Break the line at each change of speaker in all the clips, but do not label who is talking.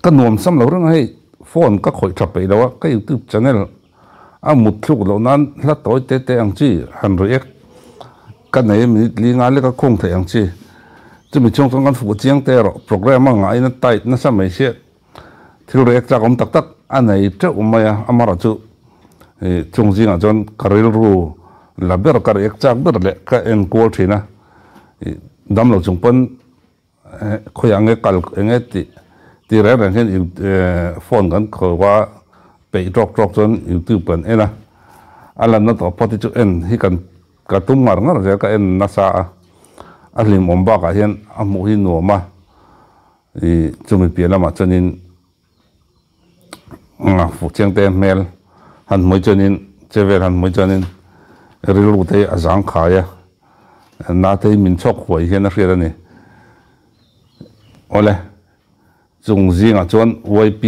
Ka nuam sam lo reng a hei phone ka khawih tha peih lo a, ka youtube channel a mut thluk loh nan hla tawi te te ang chi han react ka nei a minute li nga lek a khung theih ang chi. Chumi chhung chuan kan fuh chiang te erawh program a ngah in a tight nasa mai sia thil react chak awm tak tak a nei teuh mai a, amaherawh chu ih chung zingah chuan ka rilru la ber ka react chak ber leh ka en kual thin a, ih damlo chung pawn Khawiah nge kal eng nge tih tih reng reng hian phone kan khawi a, peih tawk tawk chuan youtube kan en a, a lanna tawh phawt hi chu en hi kan ka tum ngar ngar zel ka en nasa a, a hlimawm bakah hian a hmuh hi nuam a, ih chumi piah lamah chuanin Fuhchiangte hmel han hmui chuanin che vel han hmui chuanin rilru te hi a zang khai a, nate hi min chhawk huai hian a hriat a ni. Awle, chung zingah chuan YP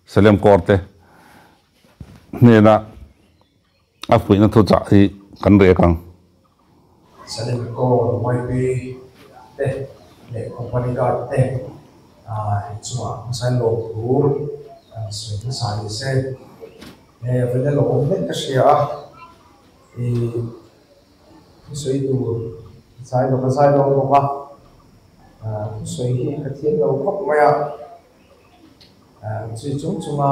Salem Corps te hnena a fuihna thuchah hi kan rek ang.
Salem Corps YP te leh Company Guard te inchungah hmasa lawm thu an sawi hmasa ni se. He vena lawmawm hlek ka hria a, ih thusawi tur zai lo ka zai dawn bawk a, thusawi hi ka thiam lo khawp mai a, chui chung chunga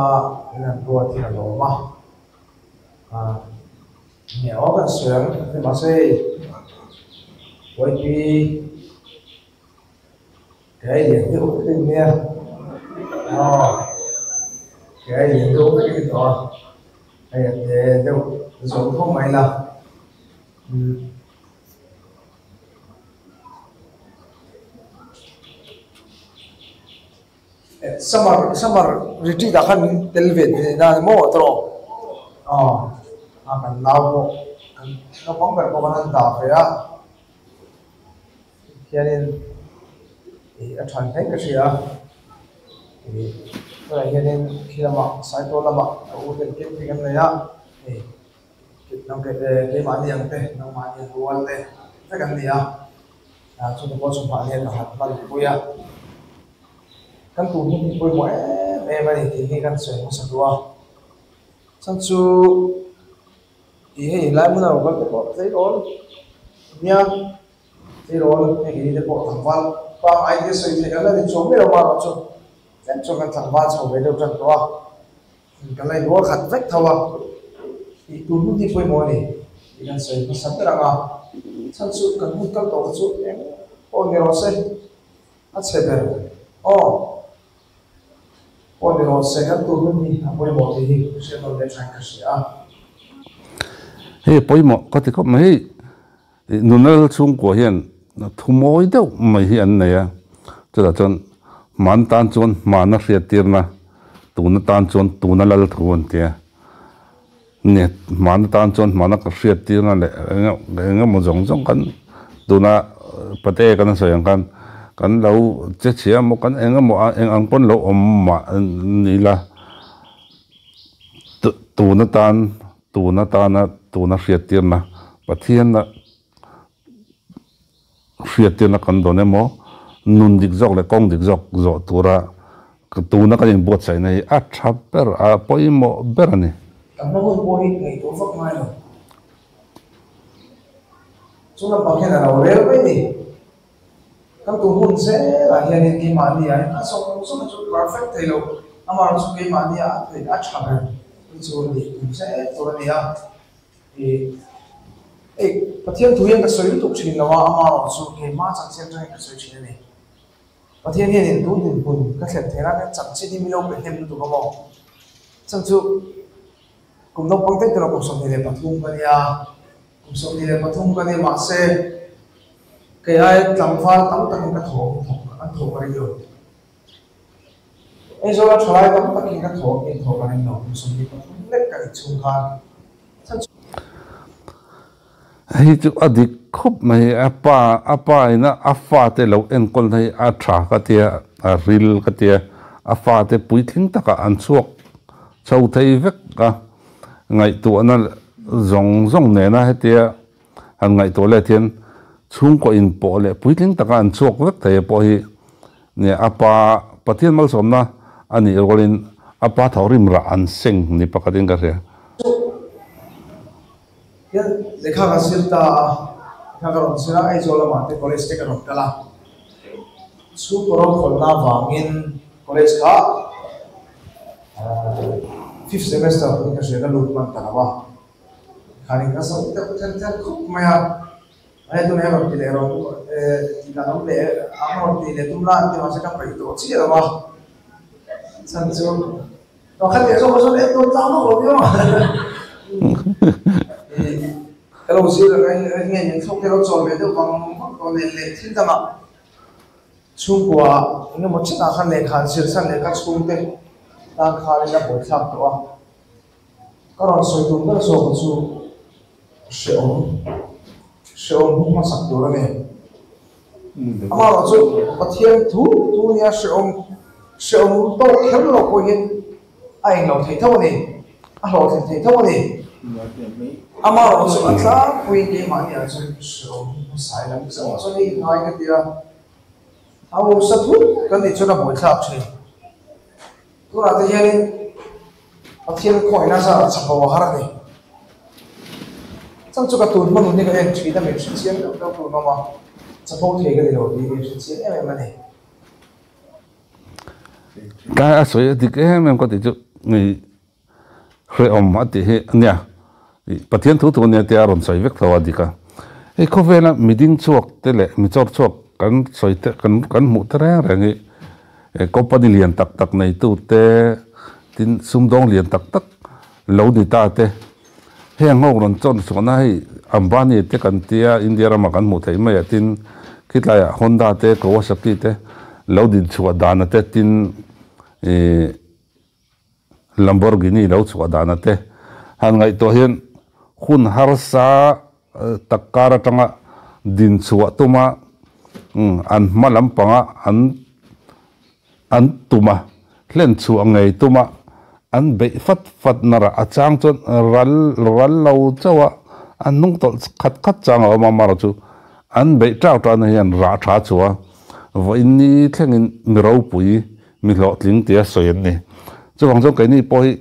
in han ruat hi a lawm a. Nge aw kan sawi ang hei mahse hei YP ke ai lian deuh vek in nia aw ke ai lian deuh vek in tawh a hei a te deuh zawm khawp mai la umm. Summer summer retreat ah khan min tel ve thei na ni maw tawh aw a kan nau pawh kan naupang ber pawh khan an dah ve a hianin ih a than hle ka hria ih tunah hianin khi lamah saitual lamah ka u ten camping an nei a hei keimahni ang te nangmahni ang rual te vek an ni a. Chumi pawh chu mahni a ka han hman pui a, kan tun hun hi pawimawh em em a ni tih hi kan sawi hmasa duh a, chhan chu tih hei lai hmun a lo kal te pawh tleirawl nia, tleirawl hei keini te pawh tlangval pangngai te sawi theih kan la ni chuang miah lo marawh chu tlem chuan kan tlangval chho ve deuh tan tawh a. Kan la inrual khat vek tho a, tih tur hun hi pawimawh a ni tih kan sawi hmasa ber ang a, chhan chu kan hun kal tawh kha chu eng pawh ni rawh se, a chhe ber aw pawh ni rawh se kan tur hun hi a pawimawh tih hi hriat nawn leh thain ka hria a.
Hei pawimawh ka ti khawp mai, hei Nunal chhungkua hian thu mawi deuh mai hi an nei a, chutah chuan hman tan chuan hmana hriattirna, tuna tan chuan tuna lal thu an ti a. Ni, hmana tan chuan hmana ka hriattirna leh eng emaw zawng zawng kan tuna pate kan a sawi ang khan kan lo che chhia emaw kan eng emaw eng ang pawn lo awm mah ni ila tuna tan Tun atana tuna hriattirna Pathianna hriattirna kan dawn emaw, nun dik zawk leh kawng dik zawk zawh tura tuna kan inbuatsaihna hi a tha ber, a pawimawh ber a ni.
Kan hma hun pawh hi ngaihtuah vak ngai lo. Chu lampang hian a lo rel mai ni. Kan tu hun zelah hianin keimahni ah hian a zawng zawng hi chu perfect thei lo, amaherawh chu keimahni ah a theih a tha ber hi chu a nih tum zel tur a ni a. Ih hei Pathian thu hian ka sawi lutuk thin lo a, amaherawh chu keimah chanchin atangin ka sawi thin a ni. Pathian hianin tun dinhmun ka thlen theih nan hian chanchin hi min lo pe hnem lutuk a maw? Chhan chu kum naupang te tura kum 23 ka nia, kum 23 ka ni mahse, Kei ai tlangval tam takin ka thawm thawk an thawh ka ring lo. Aizawla thalai tam takin ka thawm in thawh ka ring lo. Kum 23 lek ka nih chhung khan chhan chu.
Hei chu a dik khawp mai, a pa a pa ina a fate lo enkawl na hi a tha ka tia, a ril ka tia, a fate puitling takah an chhuak chho thei vek a, ngaihtuahna zawng zawng nena hetia Han ngaihtuah let hian chhungkaw inpawh leh puitling taka an chhuak vek thei pawh hi nia a pa Pathian malsawmna a nih rualin a pa tho rim rah an seng ni pakhatin ka hria.
Hian lehkha ka zir ta a, lehkha ka rawn zir a, Aizawl lamah te college te ka rawn kal a, chhungkaw rawngkhawlna avangin college kha fifth semester pawhin ka hria ka lut hman ta lo a, khanin ka zo deuh ther ther khawp mai a, mahse tunah hian rawn ti leh rawn tih dan awm leh ang rawn ti leh tum la an ti mahse ka peih tawh chiah lo a, chhan chu. Pakhat leh zawk zawk en tawn tlang vak lo viau a. Ka lo zir a nge min thlawk te lo chawl ve deuh vang vang tawh nen leh thil dangah chhungkua eng emaw chenah khan lehkha an zir chhan lehkha chhungte tan khanin a buaithlak tawh a. Ka rawn sawi tum ber zawk chu hrehawm hrehawm hmu hmasak tur a ni. Amaherawhchu Pathian thu thu nia hrehawm hrehawm tawk kher lo pawhin a englo thei tho a ni, a hlawhtlin thei tho a ni. Amaherawhchu a tlangpuiin keimahniah chuan hrehawm hmasai lam chauh chuan hei ngai ka ti a, hausa thut kan nih chuan a buaithlak thin. Tunah te hianin Pathian khawngaihna zar chhak lo a har a ni. Chang chu ka tun hmanun hi ka en thin a, min hre chiang deuh deuh tun awm a, chapo thei ka ni lo tih min hre chiang em em a ni.
Tlai a sawi a dik em em ka tih chu ni hrehawm a tih hi a nia, Pathian thu thu ania tia a rawn sawi vek tho a dik a. Hei khawvela mi ding chhuak te leh mi chawr chhuak kan sawi te kan kan hmuh te reng reng hi company lian tak tak neitu te tin sumdawng lian tak tak lo ni ta te heng ho rawn chawn chhuahna hei Ambani te kan tia India ramah kan hmuh theih mai a tin khitlaiah Honda te Kawasaki te lo din chhuah dana te tin ih Lamborghini lo chhuah dana te han ngaihtuah hian hun harsa tak kar atanga din chhuah tuma an hma lampanga an an tuma hlen chhuah ngei tuma an beih fat fat narah a chang chuan ral ral lo chauh a an hnung tawlh khat khat chang a awm a amaherawhchu chu an beih tau tana hian rah tha chhuah a vawiin ni thlengin mi ropui Mi hlawhtling tia sawi an ni. Chuvang chuan keini pawh hi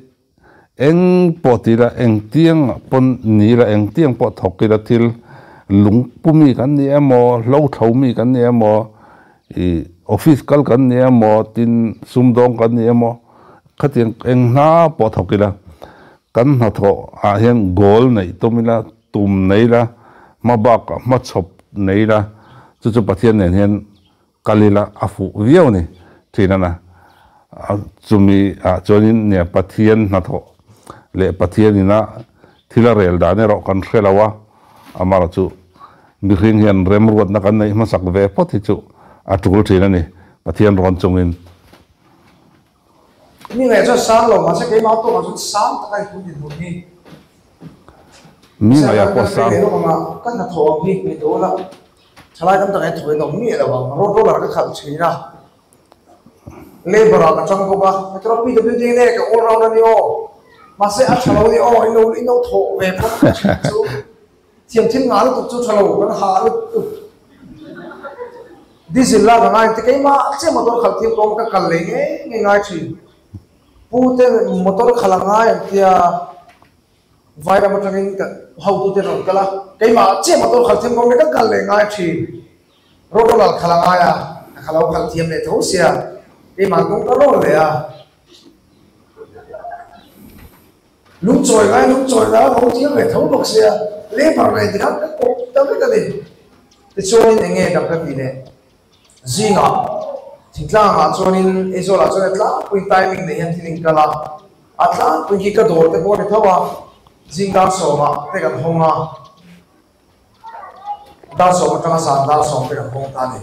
eng pawh ti ila, eng tiang pawn ni ila, eng tiang pawh thawk ila thil lungpu mi kan ni emaw, hlo thlo mi kan ni emaw, ih office kal kan ni emaw, tin sumdawng kan ni emaw, khatiang eng hna pawh thawk ila, kan hnathawh ah hian goal neih tum ila, tum nei ila, hma bakah hmachhawp nei ila, chu chu Pathian nen hian Kal ila a fuh viau a ni thin a na. Chumi ah chuanin nia Pathian hnathawh leh Pathian ina thil a rel dan erawh kan hre lo a, amara chu mihring hian remruatna kan neih hmasak ve phawt hi chu a tul thin a ni Pathian rawn chungin.
Mi ngaih chuan sang lo mahse keimah tawkah chuan sang taka i tun dinhmun hi.
Mi ngaihah pawh sang.
Ka hnathawh ang hi ngaihtuah ula. Thalai tam tak hian thawk in awm miah lo ang, road roller ka khalh thin a, labour ah ka tang bawk a, hetirawh PWD nge ka all round a ni aw, mahse a tha lo a ni aw, in lo in lo thawh ve phawt ka thin chu thiam thil ngah lutuk chu tha lo kan hah lutuk, diesel lak a ngai ang ti keimah chiah motor khalh thiam ka awm ka kal leh ngei ngei ngai thin, pu te motor khalh a ngai ang tia. Vairam atangin ka hotute rawn kal a, keimah chiah motor khalh thiam kawng hi ka kal leh ngai thin. Road roller khalh a ngai a, ka lo khalh thiam leh tho sia, keimah kawng ka rawn leh a. Lungchawi ngai lungchawi ngai a lo thiam leh tho bawk sia, labour leh tikhan ka kawp ta vek a ni. Tichuanin eng nge dang ka tih leh zingah thingtlangah chuanin Aizawlah chuan a tlangpui timing nei hian thil inkal a. A tlangpui khi ka dawr te pawh a ni tho a, zing dar sawmah te kan hawng a, dar sawm atanga zan dar sawm te kan hawng ta a ni.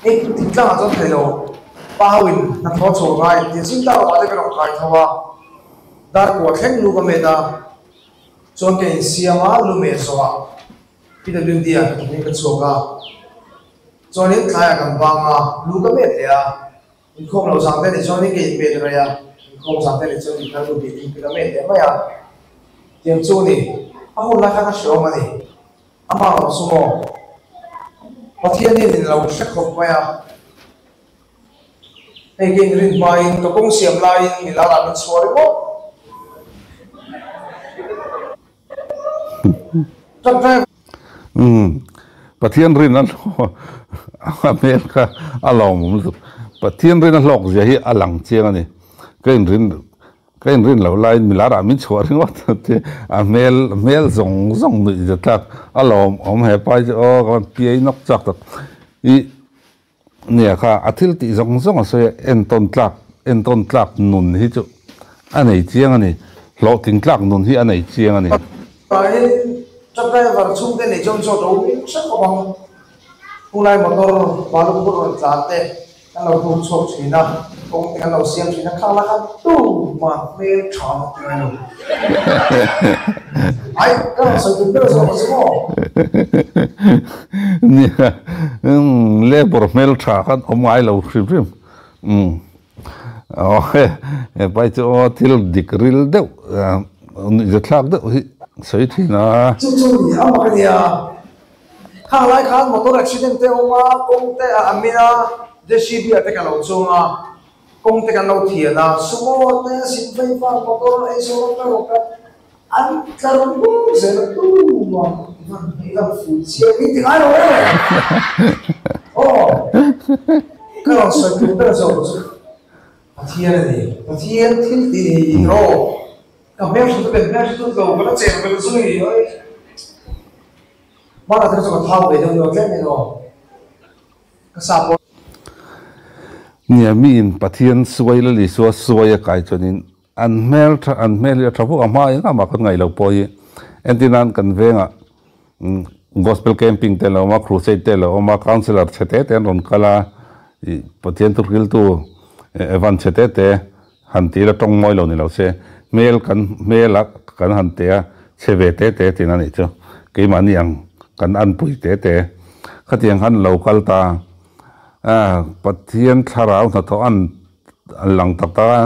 Hei thingtlangah chuan thei lo, pa ho in hnathawh chhuah ngai an ti a, zing dar awmah te kan rawn kai tho a, dar kua thleng lu ka met a, chuan ka insiam a, lu meh zawhah PWD ah ka thawk in ka chhuak a, chuanin tlaiah kan bang a, lu ka met leh a. Inkhawm lo zang te ni chuan in ka inpet rei a, inkhawm zang te ni chuan in kal lut leh in ka met leh mai a. Tiang chu ni, a hun lai khan a hre awm a ni. Amah lo chu maw? Pathian hian in lo hre khawp mai a. Hei ka inrin hmain ka kawng siam laiin mi lar ah min chhuah ringawt. Truck driver.
Umm Pathian rin a a hmel kha a lawmawm lutuk. Pathian rin a hlawk zia hi a lang chiang a ni. Ka inrin ka inrin loh laiin mi larah min chhuah ringawt te a hmel hmel zawng zawng nuih zia tlak a lawmawm he pai chu aw ka van piai nawk chak tak. I nia kha a thil tih zawng zawng a sawi a entawn tlak entawn tlak nun hi chu a nei chiang a ni hlawhtling tlak nun hi a nei chiang a ni.
Pahin truck driver chhungte nei chuan zawt ro hming hrep khawp ang. Khulai motor balu phur rawn tlan te kan lo hnuk chhuak thin a, kawng te kan lo siam thin a, khang la khan tumah hmel tha an ti ngai lo. Ai, ka rawn sawi tum ber zawk a chu maw?
Nia, umm labour hmel tha khan awm ngai lo hrim hrim. Umm aw he, hepai chu aw thil dik ril deuh nuihzathlak deuh hi sawi thin a.
Chu chu ni a mak a nia. Khang lai khan motor accident te a awm a, kawng te a amin a, JCB ah te ka lo chuang a, kawng te kan lo thian a, sumo te sin vei vang motor eizawn rawk rawk a, An tlar bur zel a tum a, van hnih lam fui chiang hi ti ngai lo e. Aw, ka rawn sawi tur ber zawk chu Pathian a ni. Pathian thil tih ni i aw, ka hmelhriat a hmelhriat lo ka la cheng vel zui oi. Hmanah te kha chu ka thau ve deuh deuh tlem in aw, ka sa pawh.
Nia miin Pathian suai la Isua suai a kai chuanin An hmel tha an hmel hi a tha vuk a, hma engah mah kan ngaih loh pawh hi entirnan kan vengah gospel camping te a lo awm a, crusade te a lo awm a, counsellor chhe te te an rawn kal a, ih Pathian thuhriltu Evan chhe te te han ti ila tawng mawi lo ni lo se hmel kan hmel a kan han teh a chhe ve te te tiin a nih chu keimahni ang kan anpui te te khatiang khan lo kal ta a Pathian thlarau hnathawh an An lang tak tak a,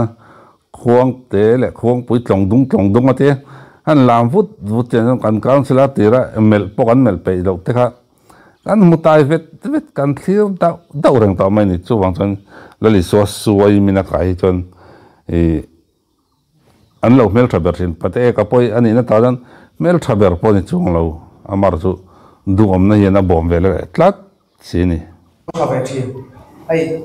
khuang te leh khuangpui tlawng dung tlawng dung a ti. An lam vut vut chian chuan kan councillor tira melh pawh kan melh peih loh te kha kan hmu tai vet vet kan thlir dauh dauh reng tawh mai a ni. Chuvang chuan Lalisua suai min a kai hi chuan ih an lo hmeltha ber thin. Pate eka pawi a nihna tah chuan hmeltha ber pawh a ni chuang lo. Amar chu duhawmna hian a bawm ve leh tlat si a ni.
Tha ve thin. Hei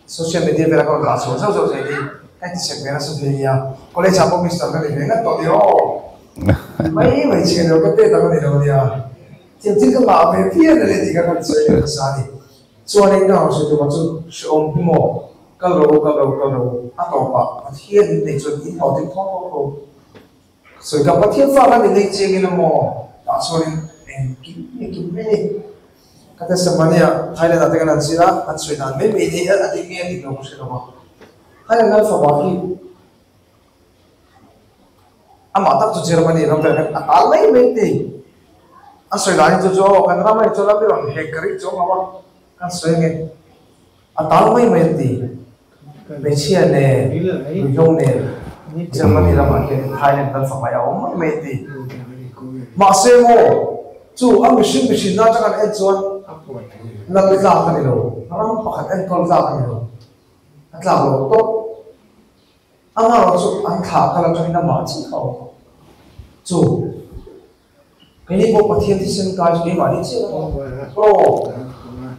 social media vela ka rawn dah chhuah zauh zauh zel hi ka inti sek ve nasa thei nia. College ah pawh mister ka ni ve ngat tawh nia aw. Mai mai chhe lo ka te tak a ni lo nia. Thiam thil ka ngah ve phian a ni tih kha kan sawi leh nasa a ni. Chuanin ka rawn sawi tumah chu hrehawm hi maw kal ro kal ro kal ro a tawpah Pathian in nei chuan in hlawhtling tho tho tho. Sawi ka Pathian fa kan inei chiang in amaw tah chuanin engkim engkim mai ni. Ka testimony ah Thailand ah te kan han zir a, an sawi dan mai mai ni a dik nge a dik lo ka hre lo a. Thailand lal fapa khi amah tak chu Germany ram vel khan a tal mai mai ti. An sawi dan hi chu chu aw kan ram a ni chuan ram i rawn hek ka ring chuang lo a, kan sawi ange a tal mai mai an ti. Hmeichhia nen, ruihhlo nen Germany ramah hian Thailand kan fahmai a awm mai mai a ti. Mahse maw, chu a mihring mihrinna atang an en chuan lal tlak a ni lo, ram pakhat enkawl tlak a ni lo, a tlak lo tawp. Amaherawh chu an thlah kal atangin amah chiah kha a awm. Chu. Keini pawh Pathian thisen kai chu keimahni chiah a ni. Aw,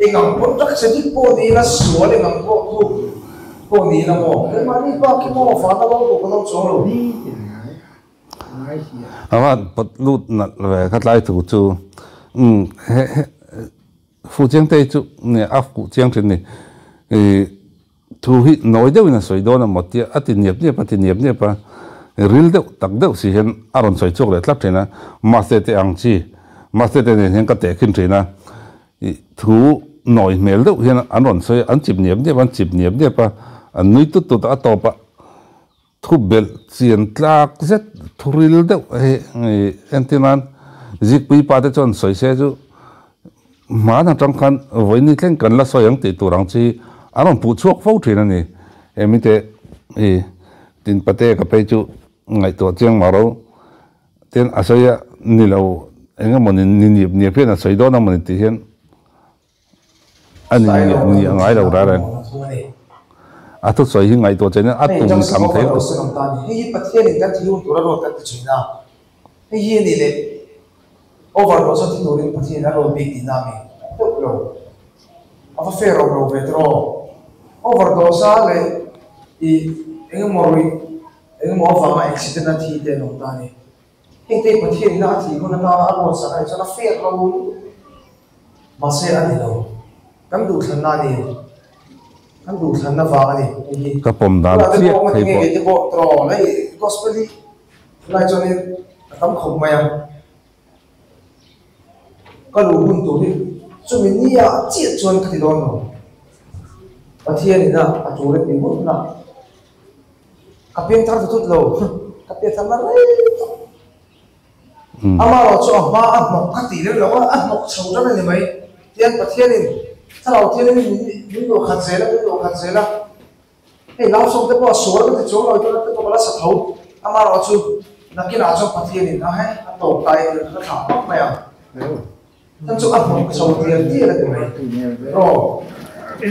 eng ang pawh tak che dik pawh ni ila, sual eng ang pawh thu pawh ni ila maw, keimahni bak hi maw vana lo pawh ka lo chuang lo.
A van pawt lut nalh ve kha tlai thu chu umm he he fu chiang te hi chu nge a fuh chiang thin ni ih Thu hi nawi deuhin a sawi dawn a maw tia a ti niap niap a ti niap niap a, ril deuh tak deuh si hian a rawn sawi chhuak leh tlat thin a, Maste te ang chi, Maste te nen hian ka teh khin thin a, ih thu nawi hmel deuh hian an rawn sawi a, an chip niap niap a, an chip niap niap a, an nui tut tut a, a tawp a thu belh chian tlak zet thu ril deuh hei entir nan Zikpui pa te chuan sawi se chu hman atang khan vawiin thleng kan la sawi ang tih tur ang chi an rawn puh chhuak fo thin a ni. Emi te i tin pate ka phei chu ngaihtuah chiang mah ro tin a sawi a ni lo eng emaw ni niap niap hian a sawi dawn emaw ni tih hian A ni ni a ngai lo reng reng. A thusawi hi ngaihtuah che nia a
Hei
tum
Junction
tlang thei
overdose
lutuk.
an awm ta a ni. Hei hi Pathianin kan thi hun tura ruat kan ti thin a. Hei hi a nih leh overdose a thi turin Pathianin a ruat bik tihna a mi deuh lo. A va fair awm lo ve tiraw. Overdose a leh ih eng emaw ruih eng emaw avanga accident a thi te an awm ta a ni. Hei te Pathianin a thih hun atana a ruat sak a nih chuan a fair lo lutuk. Mahse a ni lo. Kan duhthlanna a ni. Kan duhthlanna vang a ni hei hi.
Ka pawm dan
Tunah te
chiah
pawh
thei
ngatinge
pawh.
kei te pawh tiraw hei gospel hi tunlai chuanin a tam khawp mai a. Ka luh hun tur hi chumi nia chiah chuan ka ti dawn lo. Pathianin a a tul a ti ngawt na. Ka piangthar ta thut lo. Ka piangthar na rei tawh. Amaherawh chu a hma a hnawk ka tih lem lo a, a hnawk chho tan a ni mai. Tian Pathianin Thlarau Thiangin min luah khat zel a, min luah khat zel a. Hei Lamsawm te pawh a sual ka ti chuang lo, tuna te pawh ka la sa tho. Amaherawh chu nakinah chuan Pathianin a hei a tawp ta e tih ka thlah hmak mai ang. Chan chu a hnawk chho tial tial a ti mai. Rawh. Hei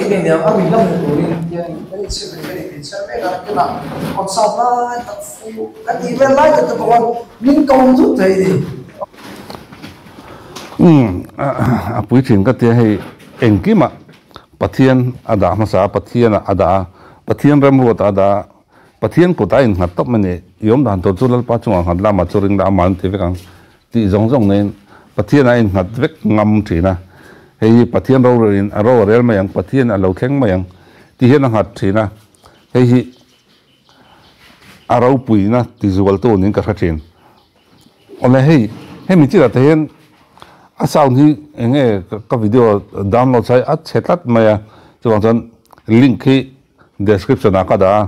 enge niang a min la hmu turin hian kan inchhir reng kan inchhir mek a, nakinah concert lai tak fu kan tih vel lai tak te pawh khan min ko thut thei a ni.
Umm a pui thin ka tia hei engkimah Pathian a dah hmasa a, Pathian ah a dah a, Pathian remruat ah a dah a, Pathian kut a innghat tawp mai ni. I awm dan tur chu Lalpa chungah nghat la, amah chu ring la, amah an ti vek ang tih zawng zawng neiin Pathian a innghat vek ngam thin a. Hei hi Pathian rorelin a ro a rel mai ang, Pathian a lo thleng mai ang tih hian a nghat thin a. Hei hi a ropuina tizualtu niin ka hre thin. Awle hei, hemi chiah te hian a sound hi eng nge ka video download sai a chhe tlat mai a, chuvang chuan link hi description ah ka dah a,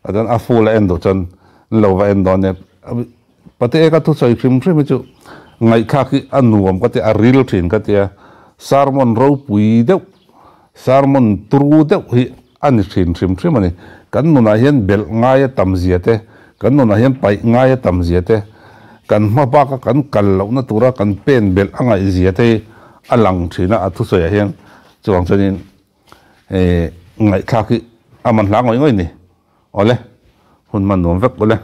tah chuan a full a en duh chuan an lo va en dawn nia. Pate eka thusawi hrim hrim hi chu ngaihthlak hi a nuam ka tia, a ril thin ka tia, sermon ropui deuh, sermon turu deuh hi a ni hrim hrim hrim a ni. Kan nunah hian belh ngai a tam zia te, kan nunah hian paih ngai a tam zia te, kan hma baka kan kal lohna tura kan pen belh a ngaih zia te hi a lang thin a, a thusawiah hian chuvang chuanin ngaihthlak hi a man hla ngawih ngawih a ni. Awle, hun hman nuam vek awle.